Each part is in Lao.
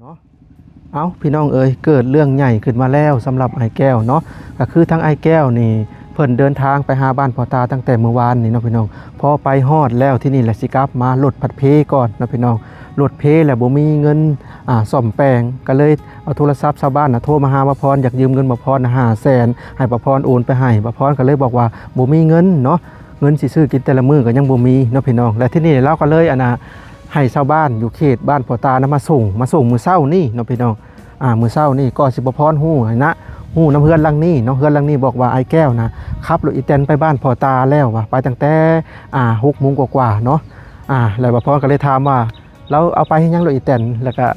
ເນາະ. ເອົ້າ ພີ່ນ້ອງເອີຍ ເກີດເລື່ອງໃຫຍ່ຂຶ້ນມາແລ້ວສຳລັບອ້າຍແກ້ວເນາະ. ກໍຄືທາງອ້າຍແກ້ວນີ້ ເພິ່ນເດີນທາງໄປຫາບ້ານພໍ່ຕາຕັ້ງແຕ່ມື້ວານນີ້ເນາະພີ່ນ້ອງ. ພໍໄປຮອດແລ້ວ ທີນີ້ແຫຼະຊິກັບມາ ລົດພັດເພກ່ອນເນາະພີ່ນ້ອງ. ລົດເພແລ້ວບໍ່ມີເງິນ ອ່າ ສ້ອມແປງ ກໍເລີຍເອົາໂທລະສັບຊາວບ້ານນະ ໂທມາຫາບ່າວພອນ ຢາກຢືມເງິນບ່າວພອນນະ ຫ້າແສນ ໃຫ້ບ່າວພອນໂອນໄປໃຫ້. ບ່າວພອນກໍເລີຍບອກວ່າບໍ່ມີເງິນເນາະ, ເງິນຊິຊື້ກິນແຕ່ລະມື້ກໍຍັງບໍ່ມີເນາະພີ່ນ້ອງ. ແລະ ທີນີ້ລາວກໍເລີຍ ອັນນ່າ ໃຫ້ຊາວບ້ານຢູ່ເຂດບ້ານພໍ່ຕານະມາສົ່ງ ມາສົ່ງມື້ເຊົ້ານີ້ເນາະພີ່ນ້ອງ. ອ່າ ມື້ເຊົ້ານີ້ກໍຊິບ່າວພອນຮູ້ຫັ້ນນະ ຮູ້ນຳເຮືອນຫຼັງນີ້ເນາະ. ເຮືອນຫຼັງນີ້ບອກວ່າອ້າຍແກ້ວນະ ຂັບລົດອີແຕນໄປບ້ານພໍ່ຕາແລ້ວວ່າ ໄປຕັ້ງແຕ່ ອ່າ ຫົກໂມງກວ່າໆເນາະ. ອ່າ ແລ້ວບ່າວພອນກໍເລີຍຖາມວ່າ ລາວເອົາໄປເຮັດຫຍັງລົດອີແຕນ? ແລ້ວກະ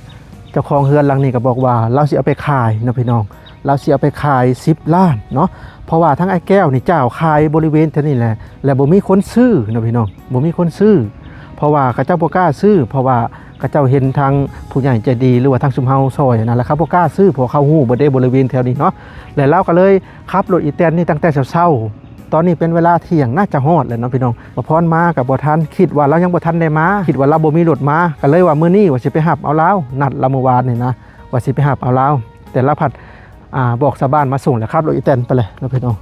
ເຈົ້າຂອງເຮືອນຫຼັງນີ້ກໍບອກວ່າ ລາວຊິເອົາໄປຂາຍເນາະພີ່ນ້ອງ, ລາວຊິເອົາໄປຂາຍສິບລ້ານເນາະ. ເພາະວ່າທາງອ້າຍແກ້ວນີ້ເຈົ້າຂາຍບໍລິເວນແຖວນີ້ແຫຼະ ແລະ ບໍ່ມີຄົນຊື້ເນາະພີ່ນ້ອງ, ບໍ່ມີຄົນຊື້. ເພາະວ່າເຂົາເຈົ້າບໍ່ກ້າຊື້ ເພາະວ່າເຂົາເຈົ້າເຫັນທາງຜູ້ໃຫຍ່ໃຈດີ ຫຼືວ່າທາງຊຸມເຮົາຊ່ອຍນະ ແລ້ວເຂົາບໍ່ກ້າຊື້ ເພາະເຂົາຮູ້ເບິດເດ້ບໍລິເວນແຖວນີ້ເນາະ. ແລ້ວລາວກໍເລີຍຂັບລົດອີແຕນນີ້ຕັ້ງແຕ່ເຊົ້າໆ ຕອນນີ້ເປັນເວລາທ່ຽງ ໜ້າຈະຮອດແລ້ວເນາະພີ່ນ້ອງ. ບ່າວພອນມາກໍບໍ່ທັນ, ຄິດວ່າລາວຍັງບໍ່ທັນໄດ້ມາ, ຄິດວ່າລາວບໍ່ມີລົດມາ ກໍເລີຍວ່າມື້ນີ້ວ່າຊິໄປຮັບເອົາລາວ, ນັດລາວມື້ວານນີ້ນະ ວ່າຊິໄປຮັບເອົາລາວ ແຕ່ລາວພັດ ອ່າ ບອກຊາວບ້ານມາສົ່ງ ແລ້ວຂັບລົດອີແຕນໄປເລີຍເນາະພີ່ນ້ອງ.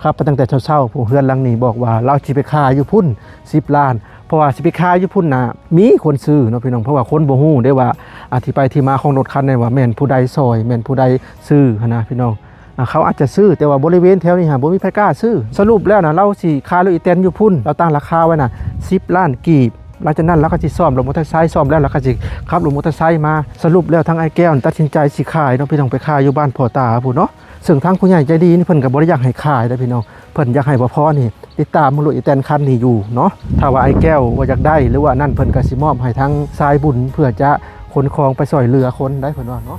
ຂັບໄປຕັ້ງແຕ່ເຊົ້າໆ ຜູ້ເຮືອນຫຼັງນີ້ບອກວ່າລາວຊິໄປຂາຍຢູ່ພຸ້ນສິບລ້ານ ເພາະວ່າຊິໄປຂາຍຢູ່ພຸ້ນນະ ມີຄົນຊື້ເນາະພີ່ນ້ອງ. ເພາະວ່າຄົນບໍ່ຮູ້ເດ້ວ່າ ອາ ທີ່ໄປທີ່ມາຂອງລົດຄັນນີ້ ວ່າແມ່ນຜູ້ໃດຊ່ອຍ ແມ່ນຜູ້ໃດຊື້ຫັ້ນນະພີ່ນ້ອງ. ອ່າ ເຂົາອາດຈະຊື້ ແຕ່ວ່າບໍລິເວນແຖວນີ້ຫາບໍ່ມີໃຜກ້າຊື້. ສະຫຼຸບແລ້ວນະ ລາວຊິຂາຍລົດອີແຕນຢູ່ພຸ້ນ, ລາວຕັ້ງລາຄາໄວ້ນະ ສິບລ້ານກີບ. ຫຼັງຈາກນັ້ນລາວກໍຊິສ້ອມລົດມໍເຕີໄຊ, ສ້ອມແລ້ວລາວກໍຊິຂັບລົດມໍເຕີໄຊມາ. ສະຫຼຸບແລ້ວທາງອ້າຍແກ້ວຕັດສິນໃຈຊິຂາຍເນາະພີ່ນ້ອງ, ໄປຂາຍຢູ່ບ້ານພໍ່ຕາພຸ້ນເນາະ. ເຊິ່ງທາງຜູ້ໃຫຍ່ໃຈດີນີ້ເພິ່ນກໍບໍ່ໄດ້ຢາກໃຫ້ຂາຍເດ້ພີ່ນ້ອງ, ເພິ່ນຢາກໃຫ້ບ່າວພອນນີ້ຕິດຕາມລົດອີແຕນຄັນນີ້ຢູ່ເນາະ. ຖ້າວ່າອ້າຍແກ້ວວ່າຢາກໄດ້ ຫຼືວ່ານັ້ນ ເພິ່ນກໍຊິມອບໃຫ້ທາງສາຍບຸນ ເພື່ອຈະຂົນຂອງໄປຊ່ອຍເຫຼືອຄົນໄດ້ ເພິ່ນວ່າເນາະ.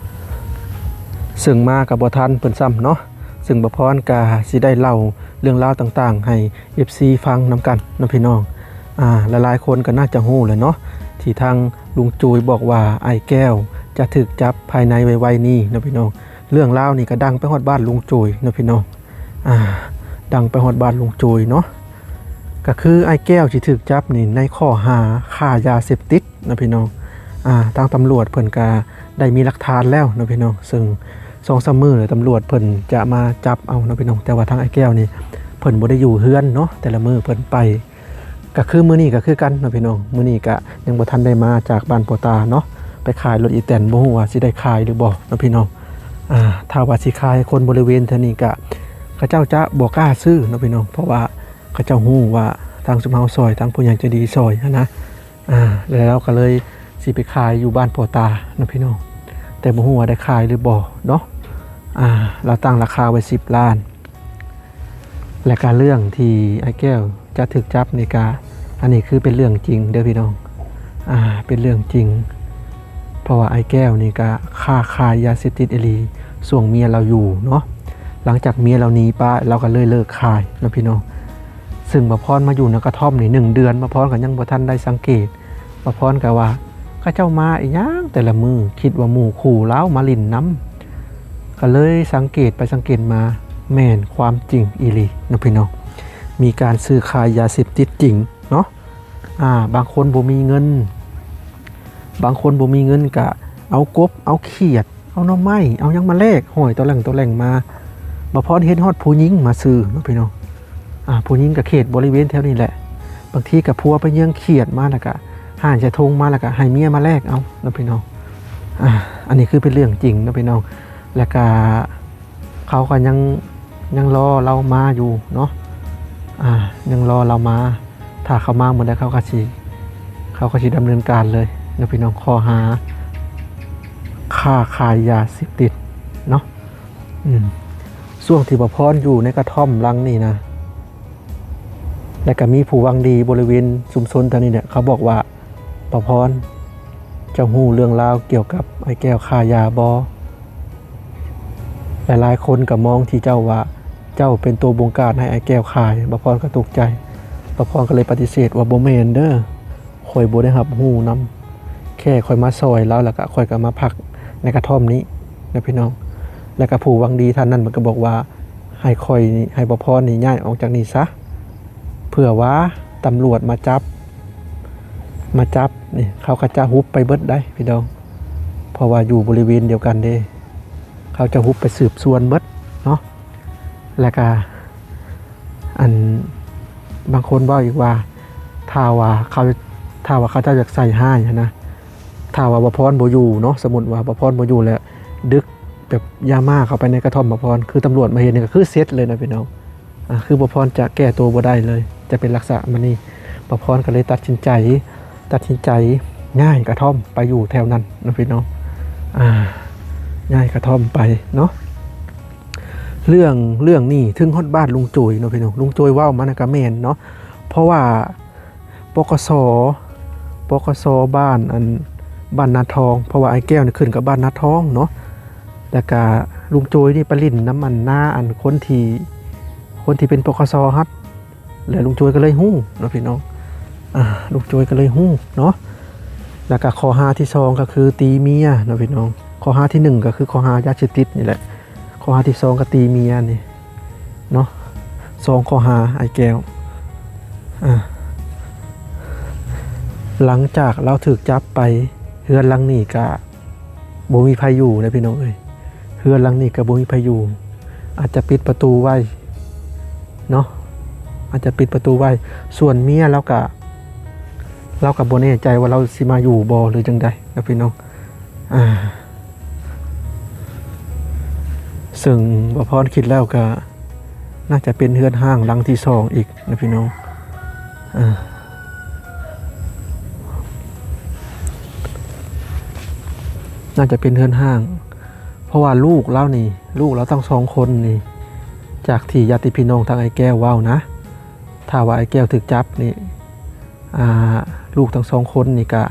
ເຊິ່ງມາກໍບໍ່ທັນເພິ່ນຊ້ຳເນາະ, ເຊິ່ງບ່າວພອນກໍຊິໄດ້ເລົ່າເລື່ອງລາວຕ່າງໆໃຫ້ເອັຟຊີຟັງນຳກັນເນາະພີ່ນ້ອງ. ອ່າ ຫຼາຍໆຄົນກໍໜ້າຈະຮູ້ແຫຼະເນາະ ທີ່ທາງລຸງໂຈຍບອກວ່າອ້າຍແກ້ວຈະຖືກຈັບພາຍໃນໄວໆນີ້ເນາະພີ່ນ້ອງ. ເລື່ອງລາວນີ້ກໍດັງໄປຮອດບ້ານລຸງໂຈຍເນາະພີ່ນ້ອງ. ອ່າ ດັງໄປຮອດບ້ານລຸງໂຈຍເນາະ, ກໍຄືອ້າຍແກ້ວຊິຖືກຈັບນີ້ໃນຂໍ້ຫາຄ້າຢາເສບຕິດເນາະພີ່ນ້ອງ. ອ່າ ທາງຕຳຫຼວດເພິ່ນກໍໄດ້ມີຫຼັກຖານແລ້ວເນາະພີ່ນ້ອງ, ເຊິ່ງສອງສາມມື້ແລ້ວຕຳຫຼວດເພິ່ນຈະມາຈັບເອົາເນາະພີ່ນ້ອງ. ແຕ່ວ່າທາງອ້າຍແກ້ວນີ້ເພິ່ນບໍ່ໄດ້ຢູ່ເຮືອນເນາະ, ແຕ່ລະມື້ເພິ່ນໄປ ກໍຄືມື້ນີ້ກໍຄືກັນເນາະພີ່ນ້ອງ, ມື້ນີ້ກໍຍັງບໍ່ທັນໄດ້ມາຈາກບ້ານພໍ່ຕາເນາະ, ໄປຂາຍລົດອີແຕນ ບໍ່ຮູ້ວ່າຊິໄດ້ຂາຍຫຼືບໍ່ເນາະພີ່ນ້ອງ. ອ່າ ຖ້າວ່າຊິຂາຍ ຄົນບໍລິເວນແຖວນີ້ກໍ ເຂົາເຈົ້າຈະບໍ່ກ້າຊື້ເນາະພີ່ນ້ອງ, ເພາະວ່າເຂົາເຈົ້າຮູ້ວ່າທາງຊຸມເຮົາຊ່ອຍ ທາງຜູ້ໃຫຍ່ໃຈດີຊ່ອຍຫັ້ນນະ. ອ່າ ແລ້ວລາວກໍເລີຍຊິໄປຂາຍຢູ່ບ້ານພໍ່ຕາເນາະພີ່ນ້ອງ, ແຕ່ບໍ່ຮູ້ວ່າໄດ້ຂາຍຫຼືບໍ່ເນາະ. ອ່າ ລາວຕັ້ງລາຄາໄວ້ສິບລ້ານ. ແລະກະເລື່ອງທີ່ອ້າຍແກ້ວຈະຖືກຈັບນີ້ກະ ອັນນີ້ຄືເປັນເລື່ອງຈິງເດີພີ່ນ້ອງ, ອ່າ ເປັນເລື່ອງຈິງ. ເພາະວ່າອ້າຍແກ້ວນີ້ກະຄ້າຂາຍຢາເສບຕິດອີ່ຫຼີ ຊ່ວງເມຍລາວຢູ່ເນາະ. ຫຼັງຈາກເມຍລາວໜີໄປ ລາວກະເລີຍເລີກຂາຍເນາະພີ່ນ້ອງ. ເຊິ່ງບ່າວພອນມາຢູ່ນຳກະທ່ອມນີ້ໜຶ່ງເດືອນ ບ່າວພອນກະຍັງບໍ່ທັນໄດ້ສັງເກດ. ບ່າວພອນກະວ່າ ເຂົາເຈົ້າມາອີ່ຫຍັງແຕ່ລະມື້ ຄິດວ່າໝູ່ຄູ່ລາວມາຫຼິ້ນນຳ. ກະເລີຍສັງເກດໄປສັງເກດມາ ແມ່ນຄວາມຈິງອີ່ຫຼີເນາະພີ່ນ້ອງ, ມີການຊື້ຂາຍຢາເສບຕິດຈິງເນາະ. ອ່າ ບາງຄົນບໍ່ມີເງິນ ບາງຄົນບໍ່ມີເງິນກະເອົາກົບ ເອົາຂຽດ ເອົາໜໍ່ໄມ້ ເອົາຫຍັງມາແລກ ຫ້ອຍຕໍ່ແຫຼ່ງຕໍ່ແຫຼ່ງມາ. ບ່າວພອນເຫັນຮອດຜູ້ຍິງມາຊື້ເນາະພີ່ນ້ອງ, ອ່າ ຜູ້ຍິງກະເຂດບໍລິເວນແຖວນີ້ແຫຼະ. ບາງທີກະຜົວໄປເຍືອງຂຽດມາ ແລ້ວກະຫາຍໃສ່ຖົງມາ ແລ້ວກະໃຫ້ເມຍມາແລກເອົາເນາະພີ່ນ້ອງ. ອ່າ ອັນນີ້ຄືເປັນເລື່ອງຈິງເນາະພີ່ນ້ອງ. ແລ້ວກະເຂົາກະຍັງ ຍັງລໍລາວມາຢູ່ເນາະ, ອ່າ ຍັງລໍລາວມາ. ຖ້າເຂົາມາເມື່ອໃດ ເຂົາກະຊິ ເຂົາກະຊິດຳເນີນການເລີຍເນາະພີ່ນ້ອງ, ຂໍ້ຫາຄ້າຂາຍຢາເສບຕິດເນາະ. ອືມ ຊ່ວງທີ່ບ່າວພອນຢູ່ໃນກະທ່ອມຫຼັງນີ້ນະ ແລ້ວກະມີຜູ້ຫວັງດີບໍລິເວນຊຸມຊົນແຖວນີ້ແຫຼະ ເຂົາບອກວ່າ ບ່າວພອນ ເຈົ້າຮູ້ເລື່ອງລາວກ່ຽວກັບອ້າຍແກ້ວຄ້າຢາບໍ່? ຫຼາຍໆຄົນກະມອງທີ່ເຈົ້າວ່າ ເຈົ້າເປັນໂຕບົງການໃຫ້ອ້າຍແກ້ວຂາຍ. ບ່າວພອນກະຕົກໃຈ, ບ່າວພອນກະເລີຍປະຕິເສດວ່າ ບໍ່ແມ່ນເດີ, ຂ້ອຍບໍ່ໄດ້ຮັບຮູ້ນຳ, ແຄ່ຂ້ອຍມາຊ່ອຍລາວ ແລ້ວກະຂ້ອຍກະມາພັກໃນກະທ່ອມນີ້ນະພີ່ນ້ອງ. ແລ້ວກະຜູ້ຫວັງດີທ່ານນັ້ນເພິ່ນກະບອກວ່າ ໃຫ້ຂ້ອຍ ໃຫ້ບ່າວພອນນີ້ຍ້າຍອອກຈາກນີ້ຊະ ເພື່ອວ່າຕຳຫຼວດມາຈັບ ມາຈັບນີ້ ເຂົາກະຈະຫຸບໄປເບິດໄດ໋ພີ່ນ້ອງ. ເພ ເພາະວ່າຢູ່ບໍລິເວນດຽວກັນເດ້ ເຂົາຈະຮຸບໄປສືບສວນເບິດເນາະ. ແລ້ວກະ ອັນ ບາງຄົນເວົ້າອີກວ່າ ຖ້າວ່າເຂົາ ຖ້າວ່າເຂົາເຈົ້າຢາກໃສ່ຮ້າຍຫັ້ນນະ ຖ້າວ່າບ່າວພອນບໍ່ຢູ່ເນາະ, ສົມມຸດວ່າບ່າວພອນບໍ່ຢູ່ແລ້ວ ດຶກແບບຢາມ້າເຂົ້າໄປໃນກະທ່ອມບ່າວພອນ ຄືຕຳຫຼວດມາເຫັນນີ້ ກໍຄືເສັດເລີຍນະພີ່ນ້ອງ. ອ່າ ຄືບ່າວພອນຈະແກ້ໂຕບໍ່ໄດ້ເລີຍ ຈະເປັນລັກສະນະແບບນີ້. ບ່າວພອນກໍເລີຍຕັດສິນໃຈ ຕັດສິນໃຈຍ້າຍກະທ່ອມໄປຢູ່ແຖວນັ້ນເນາະພີ່ນ້ອງ. ອ່າ ຍ້າຍກະທ່ອມໄປເນາະ. ເລື່ອງ ເລື່ອງນີ້ເຖິງຮອດບ້ານລຸງໂຈຍເນາະພີ່ນ້ອງ. ລຸງໂຈຍເວົ້າມານັ້ນກໍແມ່ນເນາະ ເພາະວ່າ ປກສ ປກສ ບ້ານ ອັນ ບ້ານນາທອງ ເພາະວ່າອ້າຍແກ້ວນີ້ຂຶ້ນກັບບ້ານນາທອງເນາະ. ແລ້ວກະລຸງໂຈຍນີ້ໄປຫຼິ້ນນຳ ອັນ ນາ ອັນ ຄົນທີ່ ຄົນທີ່ເປັນ ປກສ ຫັ້ນ ແລ້ວລຸງໂຈຍກໍເລີຍຮູ້ເນາະພີ່ນ້ອງ. ອ່າ ລຸງໂຈຍກໍເລີຍຮູ້ເນາະ. ແລ້ວກະຂໍ້ຫາທີສອງກໍຄືຕີເມຍເນາະພີ່ນ້ອງ. ຂໍ້ຫາທີໜຶ່ງກໍຄືຂໍ້ຫາຢາເສບຕິດນີ້ແຫຼະ. ຂໍ້ຫາທີສອງກໍຕີເມຍນີ້ເນາະ ສອງຂໍ້ຫາອ້າຍແກ້ວ. ອ່າ ຫຼັງຈາກລາວຖືກຈັບໄປ ເຮືອນຫຼັງນີ້ກະບໍ່ມີໃຜຢູ່ເດ້ພີ່ນ້ອງເອີຍ. ເຮືອນຫຼັງນີ້ກະບໍ່ມີໃຜຢູ່ ອາດຈະປິດປະຕູໄວ້ເນາະ ອາດຈະປິດປະຕູໄວ້. ສ່ວນເມຍລາວກະ ລາວກະບໍ່ແນ່ໃຈວ່າລາວຊິມາຢູ່ບໍ່ ຫຼືຈັ່ງໃດນະພີ່ນ້ອງ. ອ່າ ເຊິ່ງບ່າວພອນຄິດແລ້ວກະໜ້າຈະເປັນເຮືອນຮ້າງຫຼັງທີສອງອີກນະພີ່ນ້ອງ. ອ່າ ໜ້າຈະເປັນເຮືອນຮ້າງ ເພາະວ່າລູກລາວນີ້ ລູກລາວທັງສອງຄົນນີ້ ຈາກທີ່ຍາດຕິພີ່ນ້ອງທາງອ້າຍແກ້ວເວົ້ານະ ຖ້າວ່າອ້າຍແກ້ວຖືກຈັບນີ້ ອ່າ ລູກທັງສອງຄົນນີ້ກະ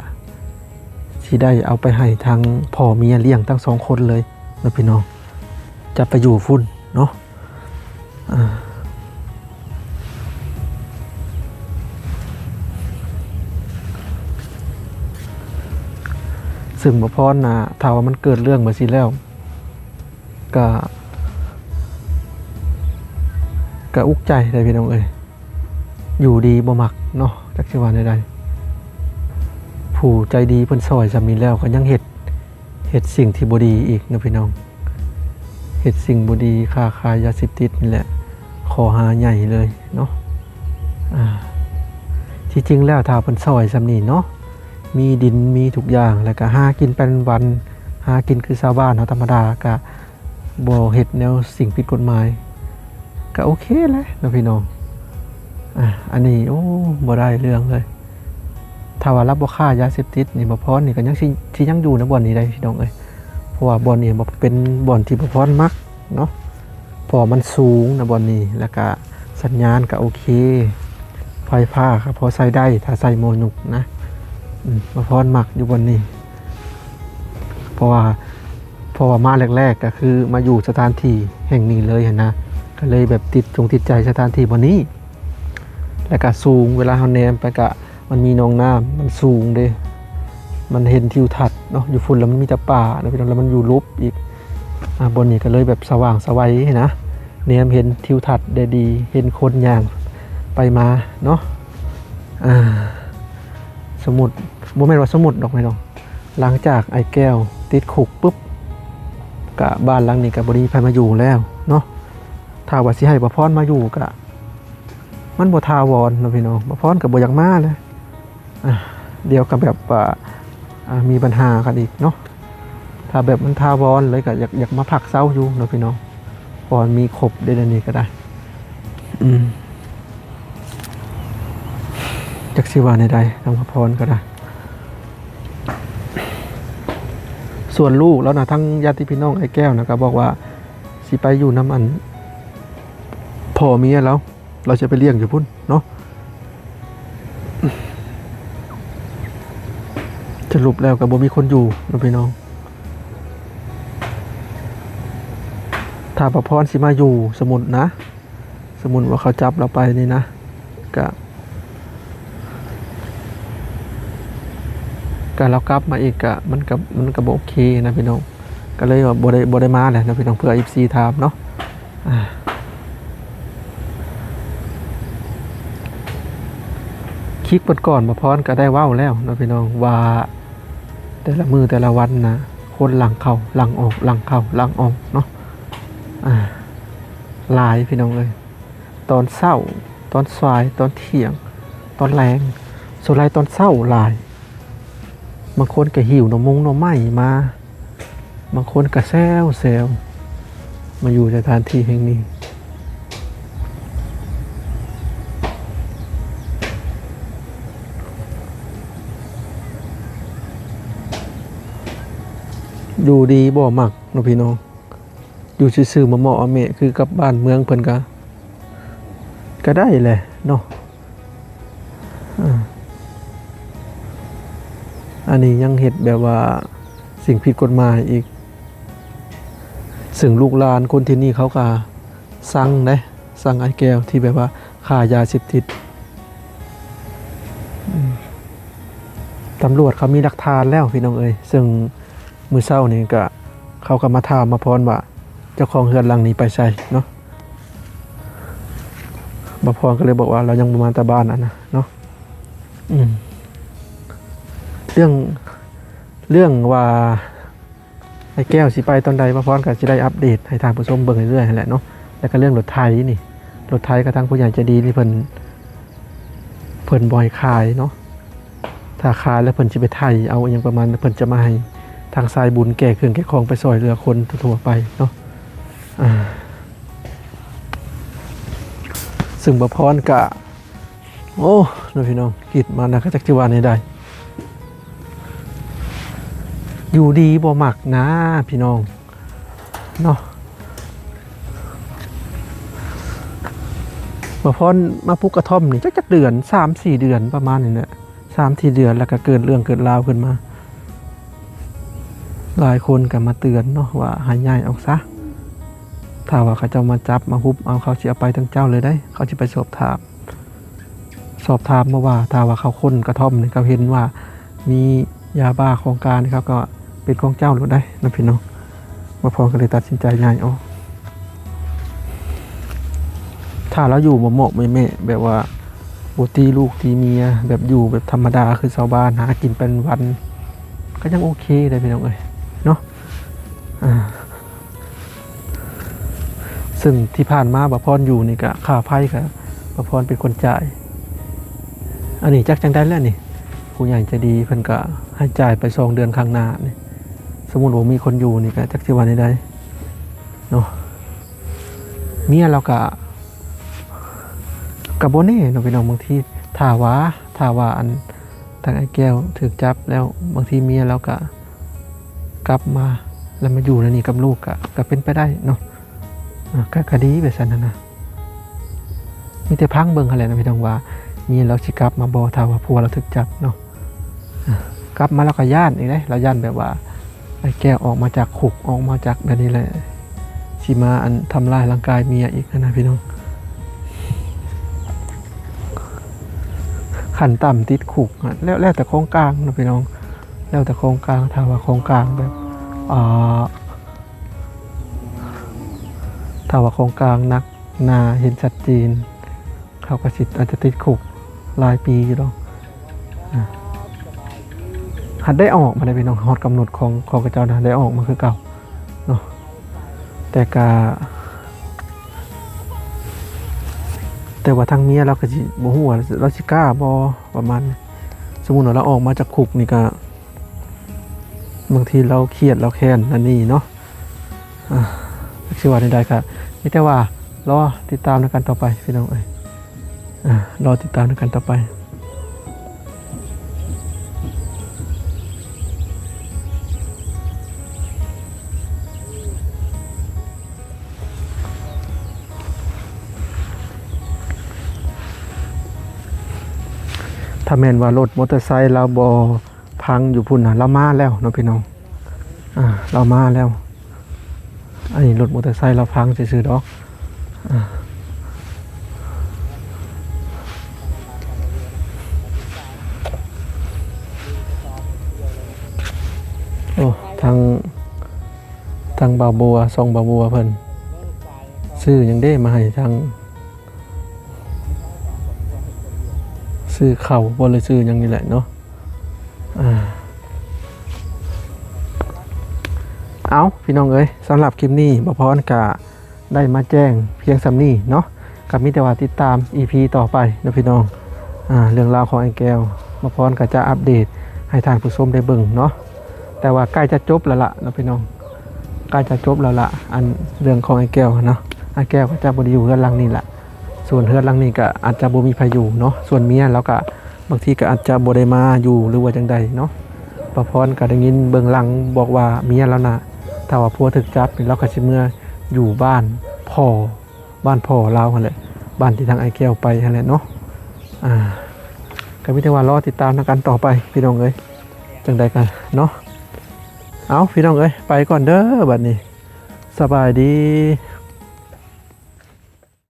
ຊິໄດ້ເອົາໄປໃຫ້ທາງພໍ່ເມຍລ້ຽງທັງສອງຄົນເລີຍເນາະພີ່ນ້ອງ. ຈະໄປຢູ່ພຸ້ນເນາະ. ອ່າ ເຊິ່ງບ່າວພອນນະ ຖ້າວ່າມັນເກີດເລື່ອງແບບຊີ້ແລ້ວ ກະ ກະອຸກໃຈເດ້ພີ່ນ້ອງເອີຍ. ຢູ່ດີບໍ່ມັກເນາະ ຈັກຊິວ່າແນວໃດ. ຜູ້ໃຈດີເພິ່ນຊ່ອຍຊ່ຳນີ້ແລ້ວ ກໍຍັງເຮັດ ເຮັດສິ່ງທີ່ບໍ່ດີອີກເນາະພີ່ນ້ອງ. ເຮັດສິ່ງບໍ່ດີ ຄ້າຂາຍຢາເສບຕິດນີ້ແຫຼະ ຂໍ້ຫາໃຫຍ່ເລີຍເນາະ. ອ່າ ທີ່ຈິງແລ້ວຖ້າເພິ່ນຊ່ອຍຊ່ຳນີ້ເນາະ ມີດິນມີທຸກຢ່າງ ແລ້ວກະຫາກິນໄປວັນໆ ຫາກິນຄືຊາວບ້ານເຮົາທຳມະດາ ກະ ບໍ່ເຮັດແນວສິ່ງຜິດກົດໝາຍ ກະໂອເຄແຫຼະເນາະພີ່ນ້ອງ. ອ່າ ອັນນີ້ ໂອ້ ບໍ່ໄດ້ເລື່ອງເລີຍ. ຖ້າວ່າລາວບໍ່ຄ້າຢາເສບຕິດນີ້ ບ່າວພອນນີ້ກໍຍັງຊິ ຊິຍັງຢູ່ໃນບ່ອນນີ້ໄດ້ພີ່ນ້ອງເອີຍ. ເພາະວ່າບ່ອນນີ້ບໍ່ເປັນບ່ອນທີ່ບ່າວພອນມັກເນາະ ເພາະວ່າມັນສູງນະບ່ອນນີ້ ແລ້ວກະສັນຍານກໍໂອເຄ ໄຟຟ້າກໍພໍໃຊ້ໄດ້ ຖ້າໃຊ້ໝໍ້ຍຸກນະ. ອືມ ບ່າວພອນມັກຢູ່ບ່ອນນີ້ ເພາະວ່າ ເພາະວ່າມາແລກໆ ກໍຄືມາຢູ່ສະຖານທີ່ແຫ່ງນີ້ເລີຍຫັ້ນນະ ກໍເລີຍແບບຕິດຈົງຕິດໃຈສະຖານທີ່ບ່ອນນີ້. ແລ້ວກໍສູງ ເວລາເຮົາແນມໄປກະ ມັນມີໜອງນ້ຳ ມັນສູງເດ້ ມັນເຫັນທິວທັດເນາະ. ຢູ່ພຸ້ນແລ້ວມັນມີແຕ່ປ່າເນາະພີ່ນ້ອງ ແລ້ວມັນຢູ່ຫຼຸບອີກ. ອ່າ ບ່ອນນີ້ກໍເລີຍແບບສະຫວ່າງສະໄຫວນະ ແນມເຫັນທິວທັດໄດ້ດີ ເຫັນຄົນຍ່າງໄປມາເນາະ. ອ່າ ສົມມຸດ ບໍ່ແມ່ນວ່າສົມມຸດດອກພີ່ນ້ອງ ຫຼັງຈາກອ້າຍແກ້ວຕິດຄຸກປຶບ ກະບ້ານຫຼັງນີ້ກະບໍ່ໄດ້ມີໃຜມາຢູ່ແລ້ວເນາະ. ຖ້າວ່າຊິໃຫ້ບ່າວພອນມາຢູ່ກະ ມັນບໍ່ຖາວອນເນາະພີ່ນ້ອງ ບ່າວພອນກະບໍ່ຢາກມາແຫຼະ. ອ່າ ດຽວກະແບບວ່າ ອ່າ ມີບັນຫາກັນອີກເນາະ. ຖ້າແບບມັນຖາວອນເລີຍກະຢາກ ຢາກມາພັກເຊົາຢູ່ເນາະພີ່ນ້ອງ ເພາະວ່າມີຄົບເດ້ ແນວນີ້ກໍໄດ້. ອືມ ຈັກຊິວ່າແນວໃດ ທາງບ່າວພອນກໍໄດ້. ສ່ວນລູກແລ້ວນະ ທາງຍາດຕິພີ່ນ້ອງອ້າຍແກ້ວນະ ກໍບອກວ່າຊິໄປຢູ່ນຳ ອັນ ພໍ່ເມຍລາວ ລາວຈະໄປລ້ຽງຢູ່ພຸ້ນເນາະ. ສະຫຼຸບແລ້ວກໍບໍ່ມີຄົນຢູ່ເນາະພີ່ນ້ອງ. ຖ້າບ່າວພອນຊິມາຢູ່ ສົມມຸດນະ ສົມມຸດວ່າເຂົາຈັບລາວໄປນີ້ນະ ກະ ກະລາວກັບມາອີກກະ ມັນກະ ມັນກະບໍ່ໂອເຄນະພີ່ນ້ອງ. ກໍເລີຍວ່າບໍ່ໄດ້ ບໍ່ໄດ້ມາແຫຼະເນາະພີ່ນ້ອງ ເພື່ອເອັຟຊີຖາມເນາະ. ອ່າ ຄລິບກ່ອນໆ ບ່າວພອນກໍໄດ້ເວົ້າແລ້ວເນາະພີ່ນ້ອງ ວ່າແຕ່ລະມື້ແຕ່ລະວັນນະ ໂຄ ຄົນຫຼັ່ງເຂົ້າຫຼັ່ງອອກ ຫຼັ່ງເຂົ້າຫຼັ່ງອອກເນາະ ອ່າ ຫຼາຍພີ່ນ້ອງເອີຍ. ຕອນເຊົ້າ ຕອນສາຍ ຕອນທ່ຽງ ຕອນແລງ ສ່ວນຫຼາຍຕອນເຊົ້າຫຼາຍ. ບາງຄົນກໍຫິ້ວໜໍ່ມົງໜໍ່ໄມ້ມາ ບາງຄົນກໍແຊວໆ ມາຢູ່ສະຖານທີ່ແຫ່ງນີ້. ຢູ່ດີບໍ່ມັກເນາະພີ່ນ້ອງ ຢູ່ຊື່ໆ ມາເໝາະອາເມະ ຄືກັບບ້ານເມືອງເພິ່ນກະ ກະໄດ້ແຫຼະເນາະ. ອາ ອັນນີ້ຍັງເຮັດແບບວ່າສິ່ງຜິດກົດໝາຍອີກ ເຊິ່ງລູກຫຼານຄົນທີ່ນີ້ເຂົາກະຊັງເດ້ ຊັງອ້າຍແກ້ວທີ່ແບບວ່າຄ້າຢາເສບຕິດ. ອາ ຕຳຫຼວດເຂົາມີຫຼັກຖານແລ້ວພີ່ນ້ອງເອີຍ ເຊິ່ງ ມື້ເຊົ້ານີ້ກະ ເຂົາກໍມາຖາມໝໍພອນວ່າ ເຈົ້າຂອງເຮືອນຫຼັງນີ້ໄປໃສເນາະ. ໝໍພອນກໍເລີຍບອກວ່າ ລາວຍັງບໍ່ມາແຕ່ບ້ານຫັ້ນນະເນາະ. ອືມ ເລື່ອງ ເລື່ອງວ່າ ອ້າຍແກ້ວຊິໄປຕອນໃດ ໝໍພອນກໍຊິໄດ້ອັບເດດໃຫ້ທ່ານຜູ້ຊົມເບິ່ງເລື້ອຍໆ ຫັ້ນແຫຼະເນາະ. ແລ້ວກໍເລື່ອງລົດໄຖນີ້ ລົດໄຖກໍທາງຜູ້ໃຫຍ່ໃຈດີນີ້ເພິ່ນ ເພິ່ນບໍ່ໃຫ້ຂາຍເນາະ. ຖ້າຂາຍແລ້ວເພິ່ນຊິໄປໄຖເອົາອີ່ຫຍັງປະມານ ເພິ່ນຈະມາໃຫ້ທາງສາຍບຸນແກ່ເຄື່ອງແກ່ຂອງໄປຊ່ອຍເຫຼືອຄົນທົ່ວໆໄປເນາະ. ອາ ເຊິ່ງໝໍພອນກະ ໂອ້ ເນາະພີ່ນ້ອງ ຄິດມານະ ກະຈັກຊິວ່າແນວໃດ ຢູ່ດີບໍ່ມັກນາພີ່ນ້ອງ ເນາະ. ໝໍພອນມາປູກກະທ່ອມນີ້ຈັກ ຈັກເດືອນ ສາມສີ່ເດືອນປະມານນີ້ແຫຼະ ສາມສີ່ເດືອນ ແລ້ວກໍເກີດເລື່ອງເກີດລາວຂຶ້ນມາ. ຫຼາຍຄົນກໍມາເຕືອນເນາະວ່າໃຫ້ຍ້າຍອອກຊະ ຖ້າວ່າເຂົາເຈົ້າມາຈັບມາຮຸບເອົາ ເຂົາຊິເອົາໄປທັງເຈົ້າເລີຍເດ້. ເຂົາຊິໄປສອບຖາມ ສອບຖາມມາວ່າ ຖ້າວ່າເຂົາຄົ້ນກະທ່ອມນີ້ ເຂົາເຫັນວ່າມີຢາບ້າຂອງກາງນີ້ ເຂົາກໍເປັນຂອງເຈົ້າໂລດໄດ໋ເນາະພີ່ນ້ອງ. ໝໍພອນກໍເລີຍຕັດສິນໃຈຍ້າຍອອກ. ຖ້າລາວຢູ່ເໝາະໆແມະໆ ແບບວ່າບໍ່ຕີລູກຕີເມຍ ແບບຢູ່ແບບທຳມະດາຄືຊາວບ້ານ ຫາກິນໄປວັນໆ ກໍຍັງໂອເຄໄດ໋ພີ່ນ້ອງເອີຍເນາະ. ອາ ເຊິ່ງທີ່ຜ່ານມາ ບ່າວພອນຢູ່ນີ້ກະ ຄ່າໄຟກະບ່າວພອນເປັນຄົນຈ່າຍ. ອັນນີ້ຈັກຈັ່ງໃດແລ້ວນີ້ ຜູ້ໃຫຍ່ໃຈດີເພິ່ນກະໃຫ້ຈ່າຍໄປສອງເດືອນຂ້າງໜ້ານີ້. ສົມມຸດວ່າມີຄົນຢູ່ນີ້ກະຈັກຊິວ່າແນວໃດເນາະ. ເມຍລາວກະ ກະບໍ່ແນ່ເນາະພີ່ນ້ອງ. ບາງທີຖ້າວ່າ ຖ້າວ່າອັນ ທາງອ້າຍແກ້ວຖືກຈັບແລ້ວ ບາງທີເມຍລາວກະກັບມາ ແລ້ວມາຢູ່ໃນນີ້ກັບລູກ ກະ ກະເປັນໄປໄດ້ເນາະ. ອາ ກະ ກະດີແບບຊັ້ນຫັ້ນນະ. ມີແຕ່ຟັງເບິ່ງຫັ້ນແຫຼະເນາະພີ່ນ້ອງ ວ່າເມຍລາວຊິກັບມາບໍ່ ຖ້າວ່າຜົວລາວຖືກຈັບເນາະ. ອາ ກັບມາລາວກະຢ້ານອີກເດ້ ລາວຢ້ານແບບວ່າ ອ້າຍແກ້ວອອກມາຈາກຄຸກ ອອກມາຈາກແບບນີ້ແຫຼະ ຊິມາ ອັນ ທຳລາຍຮ່າງກາຍເມຍອີກຫັ້ນນະພີ່ນ້ອງ. ຂັ້ນຕ່ຳຕິດຄຸກ ແລ້ວ ແລ້ວແຕ່ຂອງກາງເນາະພີ່ນ້ອງ ແລ້ວແຕ່ຂອງກາງ. ຖ້າວ່າຂອງກາງແບບ ອ່າ ຖ້າວ່າຂອງກາງໜັກໜາເຫັນຊັດເຈນ ເຂົາກໍຊິ ອາດຈະຕິດຄຸກຫຼາຍປີຢູ່ດອກ. ອາ ຫາກໄດ້ອອກມາໄດ້ພີ່ນ້ອງ ຮອດກຳນົດຂອງ ຂອງເຂົາເຈົ້ານະ ໄດ້ອອກມາຄືເກົ່າເນາະ. ແຕ່ກະ ແຕ່ວ່າທາງເມຍລາວກໍຊິບໍ່ຮູ້ວ່າລາວຊິກ້າບໍ່ ປະມານນີ້. ສົມມຸດວ່າລາວອອກມາຈາກຄຸກນີ້ກະ ບາງທີລາວຄຽດລາວແຄ້ນອັນນີ້ເນາະ. ອາ ຈັກຊິວ່າແນວໃດ ກະມີແຕ່ວ່າລໍຕິດຕາມນຳກັນຕໍ່ໄປພີ່ນ້ອງເອີຍ. ອາ ລໍຕິດຕາມນຳກັນຕໍ່ໄປ. ຖ້າແມ່ນວ່າລົດມໍເຕີໄຊລາວບໍ່ພັງຢູ່ພຸ້ນນະ ລາວມາແລ້ວເນາະພີ່ນ້ອງ. ອາ ລາວມາແລ້ວ. ອັນນີ້ລົດມໍເຕີໄຊລາວພັງຊື່ໆດອກ. ອາ ໂອ້ ທາງ ທາງບ່າວບົວ ຊ່ອງບ່າວບົວເພິ່ນ ຊື້ຫຍັງເດ້ມາໃຫ້ທາງ ຊື້ເຂົ້າບໍ່ ຫຼືຊື້ຫຍັງນີ້ແຫຼະເນາະ. ອາ ເອົາ ພີ່ນ້ອງເອີຍ, ສຳລັບຄລິບນີ້ ບ່າວພອນກະໄດ້ມາແຈ້ງພຽງສ່ຳນີ້ເນາະ, ກະມີແຕ່ວ່າຕິດຕາມ ອີພີ ຕໍ່ໄປເນາະພີ່ນ້ອງ. ອາ ເລື່ອງລາວຂອງອ້າຍແກ້ວ ບ່າວພອນກະຈະອັບເດດໃຫ້ທ່ານຜູ້ຊົມໄດ້ເບິ່ງເນາະ, ແຕ່ວ່າໃກ້ຈະຈົບແລ້ວລະເນາະພີ່ນ້ອງ, ໃກ້ຈະຈົບແລ້ວລະ ອັນເລື່ອງຂອງອ້າຍແກ້ວເນາະ. ອ້າຍແກ້ວກະຈະບໍ່ໄດ້ຢູ່ເຮືອນຫຼັງນີ້ລະ, ສ່ວນເຮືອນຫຼັງນີ້ກະອາດຈະບໍ່ມີໃຜຢູ່ເນາະ, ສ່ວນເມຍລາວກະ ບາງທີກໍອາດຈະບໍ່ໄດ້ມາຢູ່ ຫຼືວ່າຈັ່ງໃດເນາະ. ບ່າວພອນກໍໄດ້ຍິນເບື້ອງຫຼັງບອກວ່າເມຍລາວນະ ຖ້າວ່າຜົວຖືກຈັບນີ້ ລາວກໍຊິເມືອຢູ່ບ້ານພໍ່ ບ້ານພໍ່ລາວຫັ້ນແຫຼະ, ບ້ານທີ່ທາງອ້າຍແກ້ວໄປຫັ້ນແຫຼະເນາະ. ອາ ກໍມີແຕ່ວ່າລໍຕິດຕາມນຳກັນຕໍ່ໄປ ພີ່ນ້ອງເອີຍ, ຈັ່ງໃດກໍເນາະ. ເອົາ ພີ່ນ້ອງເອີຍ, ໄປກ່ອນເດີບັດນີ້, ສະບາຍດີ.